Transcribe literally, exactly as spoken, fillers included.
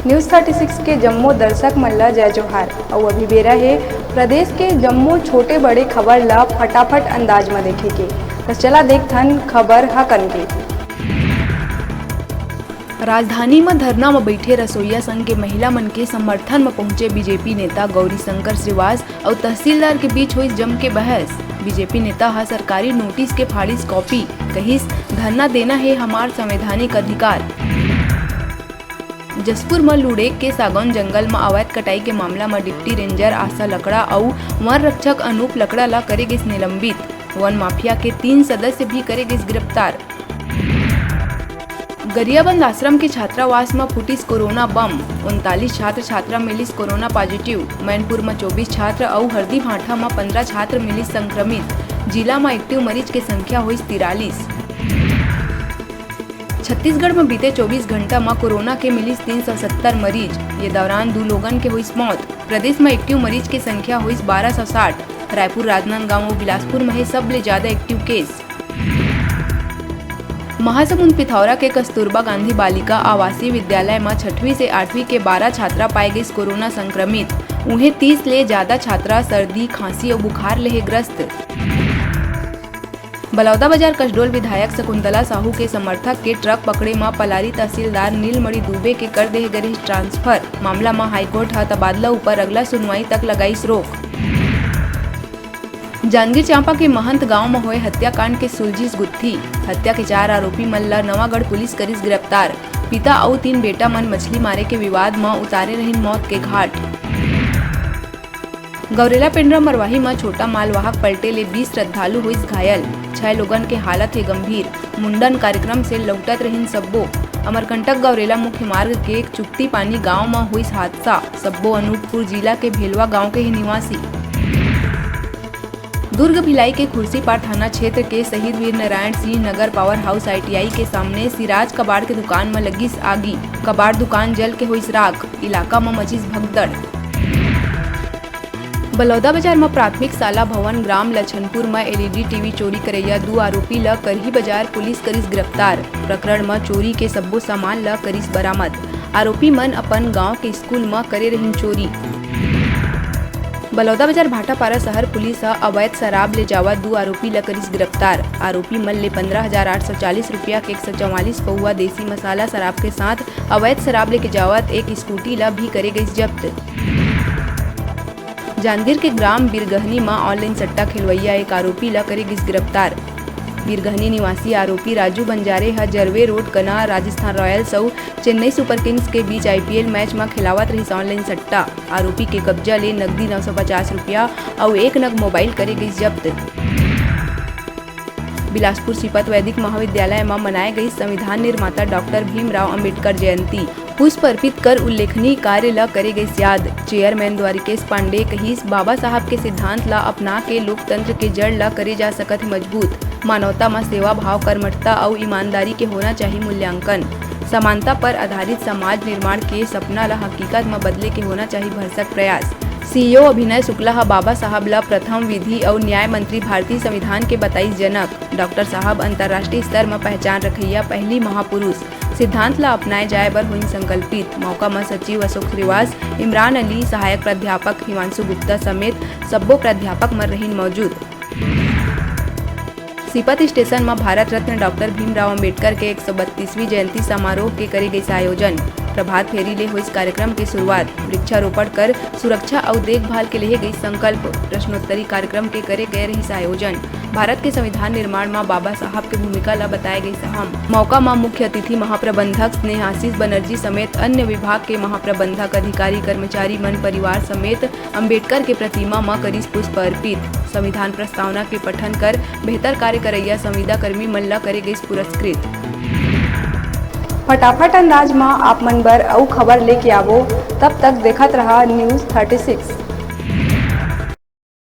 News thirty six के जम्मो दर्शक मन ला जय जोहार। अउ अभी बेरा हे प्रदेश के जम्मो छोटे बड़े खबर ला फटाफट अंदाज म देखे के। त चला देखथन खबर ह कन के। राजधानी म धरना म बइठे रसोइया संघ के महिला मन के समर्थन म पहुंचे बीजेपी नेता गौरी शंकर श्रीवास अउ तहसीलदार के बीच होइस जम के बहस। बीजेपी नेता ह सरकारी नोटिस के फाड़िस कॉपी, कहिस, "धरना देना हे हमार संवैधानिक अधिकार।" जशपुर म लुड़ेक के सागौन जंगल म अवैध कटाई के मामला म डिप्टी रेंजर आशा लकड़ा अउ वन रक्षक अनूप लकड़ा ला करे गिस निलंबित। वन माफिया के तीन सदस्य भी करे गिस गिरफ्तार। गरियाबंद आश्रम के छात्रावास म फूटिस कोरोना बम, उनतालीस छात्र छात्रा मिलिस कोरोना पॉजिटिव। मैनपुर म चौबीस छात्र अउ हरदीभांठा म पंद्रह छात्र मिलिस संक्रमित। जिला म एक्टिव मरीज के संख्या होइस तिरालीस। छत्तीसगढ़ म बीते चौबीस घंटा म कोरोना के मिलिस तीन सौ सत्तर मरीज। ये दौरान दू लोगन के होइस मौत। प्रदेश म एक्टिव मरीज के संख्या होइस बारह सौ साठ। रायपुर, राजनांदगांव अउ बिलासपुर म हे सबले ज्यादा एक्टिव केस। महासमुंद पिथौरा के कस्तूरबा गांधी बालिका आवासीय विद्यालय म छठवीं से आठवीं के बारह छात्रा पाए गिस कोरोना संक्रमित। उहें, तीस ले ज्यादा छात्रा सर्दी, खांसी अउ बुखार ले हे ग्रस्त। बलौदाबाजार कसडोल विधायक शकुंतला साहू के समर्थक के ट्रक पकड़े म पलारी तहसीलदार नीलमणि दुबे के कर देहे गे रिहिस ट्रांसफर। मामला म हाईकोर्ट ह तबादला ऊपर अगला सुनवाई तक लगाइस रोक। जांजगीर चांपा के महंत गांव म होए हत्याकांड के सुलझिस गुत्थी। हत्या के चार आरोपी मन ल नवागढ़ पुलिस करिस गिरफ्तार। पिता अउ तीन बेटा मन मछली मारे के विवाद म उतारे रहिन मौत के घाट। गौरेला पेंड्रा मरवाही म छोटा मालवाहक पलटे ले बीस श्रद्धालु होइस घायल। छह लोगन के हालत हे गंभीर। मुंडन कार्यक्रम से लौटत रहिन सब्बो। अमरकंटक गौरेला मुख्य मार्ग के चुक्ती पानी गांव म होइस हादसा। सब्बो अनूपपुर जिला के भेलवा गांव के ही निवासी। दुर्ग भिलाई के खुर्सीपार थाना क्षेत्र के शहीद Veer Narayan Singh Nagar power house ITI के सामने सिराज कबाड़ के दुकान म लगिस आगी। कबाड़ दुकान जल के होइस राख। इलाका म मचिस भगदड़। बलौदाबाजार म प्राथमिक शाला भवन ग्राम लछनपुर म एलईडी टीवी चोरी करइया दू आरोपी ल करही बाजार पुलिस करिस गिरफ्तार। प्रकरण म चोरी के सब्बो सामान ल करिस बरामद। आरोपी मन अपन गांव के स्कूल म करे रहिन चोरी। बलौदाबाजार भाटापारा शहर पुलिस ह अवैध शराब ले जावत दू आरोपी ल करिस गिरफ्तार। आरोपी मन ले पंद्रह हजार आठ सौ चालीस रुपया के एक सौ चौवालीस पौवा देसी मसाला शराब के साथ अवैध शराब लेके जावत एक स्कूटी ल भी करे गइस जब्त। जांजगीर के ग्राम बीरगहनी म ऑनलाइन सट्टा खेलवइया एक आरोपी ल करे गिस गिरफ्तार। बीरगहनी निवासी आरोपी राजू बंजारे ह जरवे रोड कना राजस्थान रॉयल्स अउ चेन्नई सुपर किंग्स के बीच आईपीएल मैच म खेलावत रहिस ऑनलाइन सट्टा। आरोपी के कब्जा ले नकदी नौ सौ पचास रुपया अउ एक नग मोबाइल करे गिस जब्त। बिलासपुर सीपत वैदिक महाविद्यालय म मनाए गइस संविधान निर्माता डॉक्टर भीमराव अंबेडकर जयंती। पुष्प अर्पित कर उल्लेखनीय कार्य ल करे गइस याद। चेयरमैन द्वारिकेश पांडे कहिस, बाबा साहब के सिद्धांत ल अपना के लोकतंत्र के जड़ ल करे जा सकत हे मजबूत। मानवता म सेवा भाव, कर्मठता अउ ईमानदारी के होना चाही मूल्यांकन। समानता पर आधारित समाज निर्माण के सपना ल हकीकत म बदले के होना चाही भरसक प्रयास। सीईओ अभिनय शुक्ला ह बाबा साहब ल प्रथम विधि अउ न्याय मंत्री, भारतीय संविधान के बताइस जनक। डॉक्टर साहब अंतर्राष्ट्रीय स्तर म पहचान रखइया पहली महापुरुष। सिद्धांत ल अपनाए जाए बर होइन संकल्पित। मौका म सचिव अशोक श्रीवास, इमरान अली, सहायक प्राध्यापक हिमांशु गुप्ता समेत सब्बो प्राध्यापक मन रहिन मौजूद। सीपत स्टेशन म भारत रत्न डॉक्टर भीमराव अंबेडकर के एक सौ बत्तीसवीं जयंती समारोह के करे गइस आयोजन। प्रभात फेरी ले होइस कार्यक्रम के शुरुआत। वृक्षारोपण कर सुरक्षा अउ देखभाल के लेहे गइस संकल्प। प्रश्नोत्तरी कार्यक्रम के करे गए रहिस आयोजन। भारत के संविधान निर्माण म बाबा साहब के भूमिका ल बताए गइस अहम। मौका म मुख्य अतिथि महाप्रबंधक स्नेहाशीष बनर्जी समेत अन्य विभाग के महाप्रबंधक, अधिकारी, कर्मचारी मन परिवार समेत अंबेडकर के प्रतिमा म करिस पुष्प अर्पित। संविधान प्रस्तावना के पठन कर बेहतर कार्य करइया संविदा कर्मी मन ल करे गइस पुरस्कृत। फटाफट अंदाज म आप मन बर अउ खबर लेके आवो, तब तक देखत रहा News thirty six।